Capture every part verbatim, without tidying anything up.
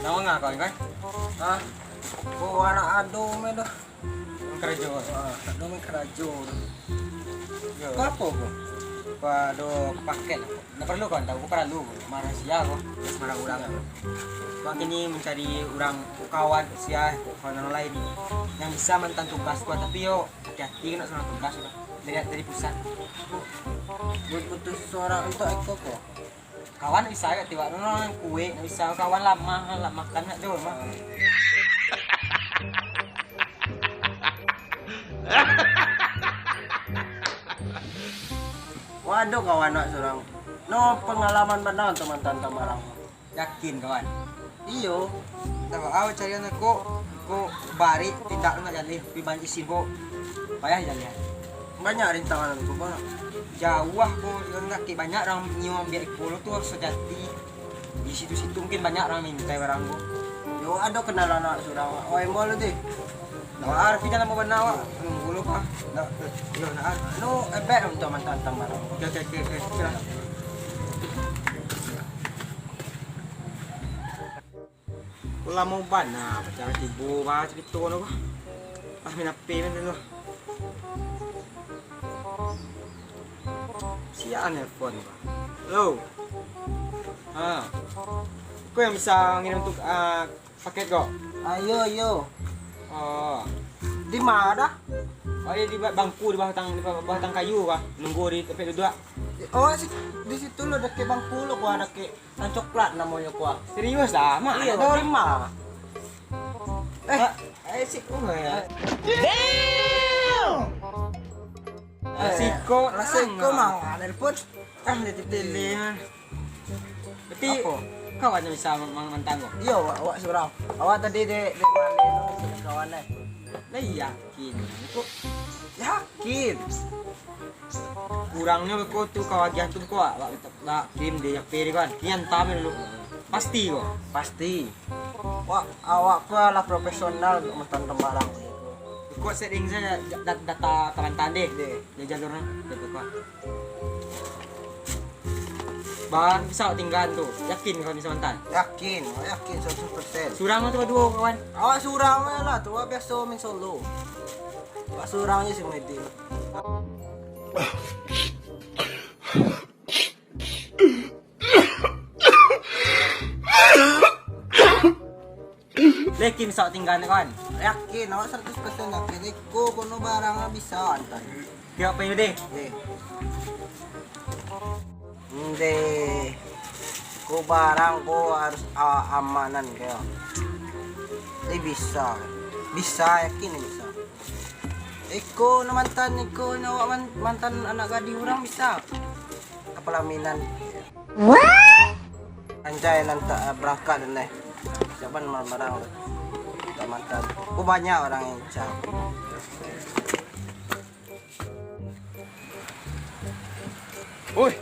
Namo nga kau, kan? Hah? Ko anak ado meh doh. Karajo. Ah, ado meh karajo. Yo. Ko apo ko? Ko ado paket. Ndak paralu kawan tahu, ko paralu. Marahasia ko. Sambarang urang. Ko kini mancari urang kawan sia, kawan urang lain. Nan bisa mantan tugas ko, tapi yo hati-hati kena sambarang tugas ko. Dari, dari pusat. Butuh surang untuak iko ko. Kawan bisa gak tiwak tu, nan kuek, nan bisa kawan lamah, lah makan nak tu mah. Waduh, kawan nak surang. No pengalaman bana tu mantan tambarang. Yakin, kawan? Iyo. Dak baa carian ko, ko barik, tidak nak jaleh, tapi banyak isin ko. Payah jaleh. Banyak rintangan tu, Pak. Jauah ko, yang kaki banyak orang nyium ambiak iko lo tu sajati. Di situ-situ mungkin banyak orang mintai barang ko. Yo, ado kenalan nak surang. Oh, embol tu. Nah, Arfi dah lama bana awak. Nunggu lo, Pak. Nah, yo, nah. Lu ebek untuk mantan tambarang. Oke, oke, oke, oke. Oke lah. Lamo bana pacaran tibo, bah, carito tu, bah. Ah, main H P main tu. Sia nelpon, bah. Halo. Ha. Ko yang bisa ngirim tu, ah, paket ko? Ayo, ayo. Oh. Di ma dah? Oh, di ba-, bangku di bawah batang, di bawah batang kayu, bah. Nunggu di tampek duduak. Oh, si-, di situ lo, dakek bangku lo, gua dakek. Nan coklat namonyo kuah. Serius dah, Mak? Iyo, ado lima. Eh, eh, si, oh, ya. Damn! Eh, siko, lah siko, Mang. Mang, nelpon. Ah, dia titele, ha. Berarti, apo? Kawan yang bisa mang-, mantan ko? Iyo, awak, awak surang. Awak tadi di, di mana tu, kawan, eh? Lah, yakin. Kok? Yakin. Kurangnyo beko tu, ka wagiah tu beko, awak, awak, awak kirim di H P di kan. Kian tam dulu. Pasti ko. Pasti. Wak, awak ko lah profesional mantan tambarang. Beko setting sajo da-, da-, data ka mantan deh. Deh. Di jalur nah, di beko. Bang, bisa awak tinggaan tu. Yakin ko bisa mantan? Yakin, yakin seratus persen. Surang atau baduo, kawan? Awak surang lah tu, awak biaso main solo. Awak surang je si Muhyiddin. Yakin bisa awak tinggaan, kawan? Yakin, awak saratus persen yakin. Iko kono barang bisa antar. Tiok P U D. Oke. Ndeh. Ko barang ko harus a-, amanan ko. Eh, bisa. Bisa, yakin bisa. Iko no mantan, iko no awak man-, mantan anak gadih urang bisa. Kapalaminan. Anjay, nan tak, eh, barangkek den, eh. Siapa nama barang tu? Tak mantan. Oh, banyak orang yang cak. Oi.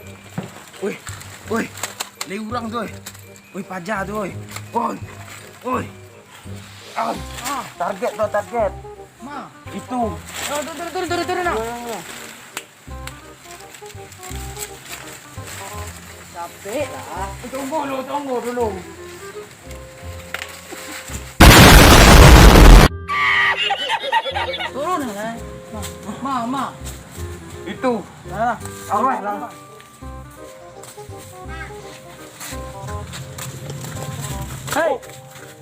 Oi. Oi. Lai urang tu, oi. Oi, paja tu, oi. Oi. Oi. Ah. Ah. Target tu, target. Ma. Itu. Oh, turun, turun, turun, turun, turun, nah. Yo, yo, yo. Capek lah. Eh, tunggu dulu, tunggu dulu. Turun lah, eh. Ma, ma, ma. Itu. Lah, lah. Awas lah. Hei,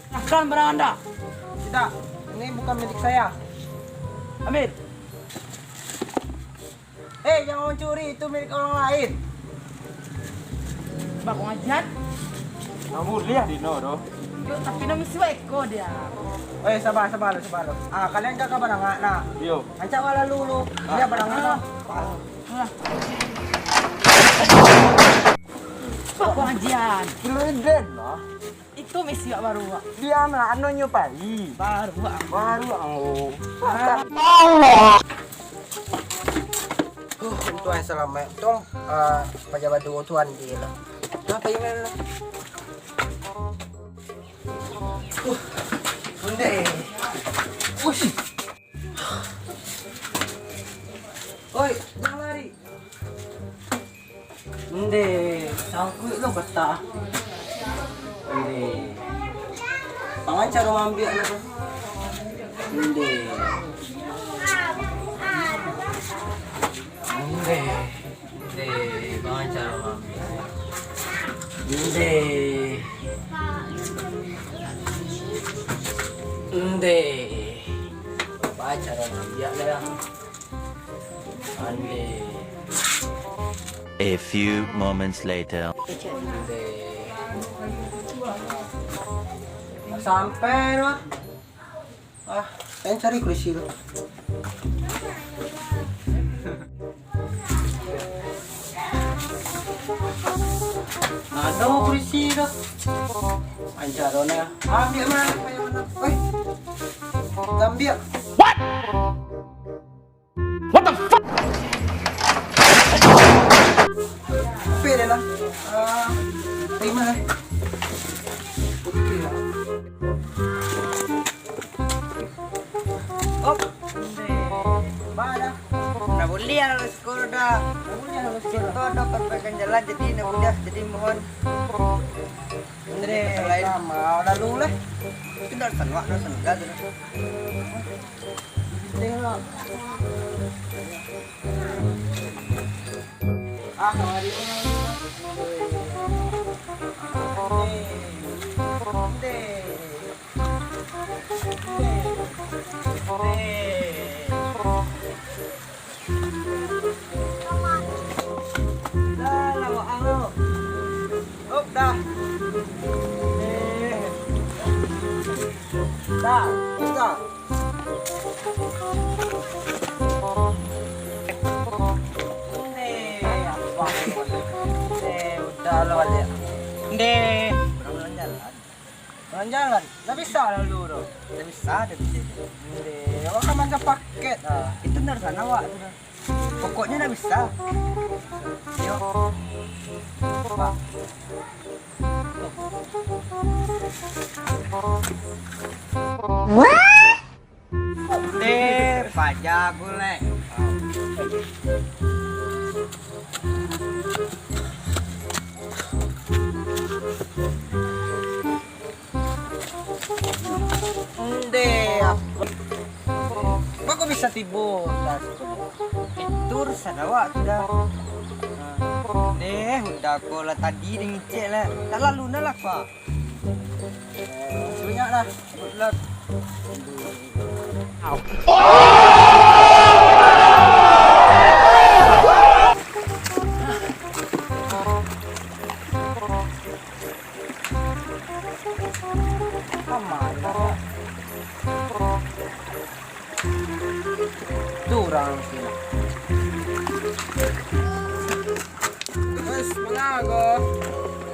serahkan barang anda. Tidak, ini bukan milik saya. Ambil. Hei, jangan mencuri, itu milik orang lain. Bah, pengajian? Nggak boleh, Dino, doh. Yo, tapi nang isi eko dia. Eh, sabar, sabar, sabar. Ah, kalian jaga barang, ah, nah. Yo. Rancak awak lalu lu. Ah. Lihat barang, ah. Alah. Alah. Bah, pengajian. Kilo den lah. Itu misi awak baru, Wak. Diam lah, anonyo pai. Baru, Wak. Baru, oh. Allah. Huh, untung yang selamat. Untung, ah, paja baduo tu andi lah. Nah, pai lah. Huh, ondeh. Ush. Oi, jangan lari. Ndeh, sangkuik lo kata. Ndeh. Baa caro maambiak nyo tu? Ndeh. Ndeh. Ndeh, baa caro maambiak? Ndeh. Ndeh. Baa caro maambiak nyo? Ndeh. A few moments later. Sampai tu. Ah, pai cari kurisi tu. Ado kurisi tu. Baa caro nyo. Ambiak mah, ambiak mah. Oi. Ambiak. What? What the fuck? Oke deh lah. Ah, terima lah. Oke lah. Op. Ba dah. Ndak buliah lalu sekolah dah. Ndak buliah lalu sekolah. Itu ado perbaikan jalan, jadi ndak buliah, jadi mohon. Andre, lain. Sama lalu lah. Itu ndak sanuak, ndak sanuak tu. Dah, dah. Dah, dah. Ndeh, abang. Ndeh, udah lah baliak. Ndeh. Urang jalan. Urang jalan. Ndak bisa lalu tu. Ndak bisa, ndak bisa. Ndeh, awak kan mangga paket ah. Itu dari sana awak tu dah. Pokoknyo ndak bisa. Yo. Pak. Wah. Deh, paja aku lek. Ndeh, apa? Baa kok bisa tibo? Itu urusan awak tu dah. Nah, ndeh, udah ko lah tadi dingin cek lah. Tak lalu nah lah, Pak. Banyak lah. Good luck. Aman. Tu urang sini. Terus, manga ko?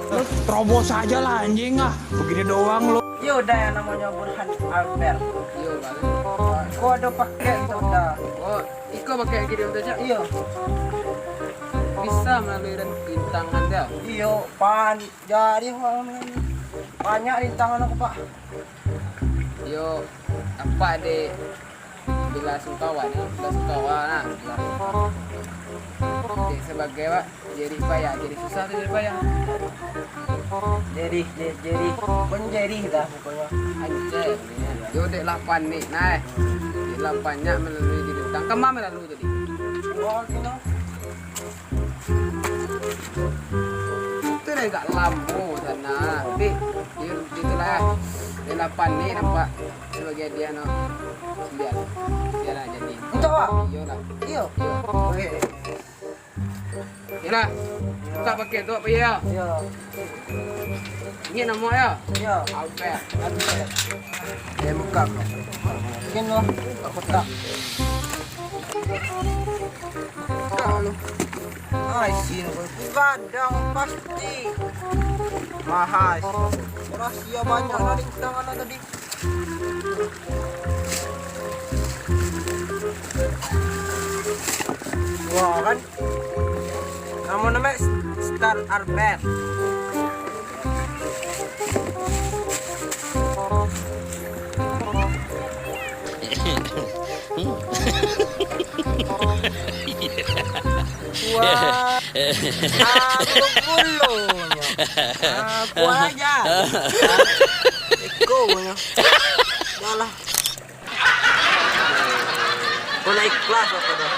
Lu terobos aja lah, anjing ah. Begini doang lu. Iyo, dah yang namanya Burhan Albert. Iyo, bagus. Ko ado paket tu dah. Oh, iko paket gini tu, Cak? Iyo. Bisa melalui rin-, rintangan dia? Iyo, pan-, jadi, banyak rintangan aku, Pak. Yo, apak dek bela sungkawa ni, bela sungkawa nah. Dek sabagai awak, jadi payah, jadi susah tu jadi payah. Jadi, jadi, jadi, pun jadi dah pokoknya. Anjay, yo dek lah panik nah. Dek lah banyak melalui diri tang. Kama melalui tadi? Wah, gila. Itu dah agak lamo sana. Tapi, yo, itulah. Dia lapan ni nampak sebagai dia no. Biar, biarlah jadi. Untuk apa? Iyolah. Iyo. Iyo. Oke. Iyolah. Buka pakai tu apa ya? Iyo. Ini nama ya? Iyo. Albert. Albert. Dia buka. Mungkin lo buka kotak. Buka lo. Ah, isi lo. Gadang pasti. Mahal. Rahasia banyak lah di tangan tadi. Wah, kan? Namo-namo Star Arbet. Wah, aku dulunyo. Aku aja. Iko Pokoknyo. Dah lah. Kau nak ikhlas apa dah?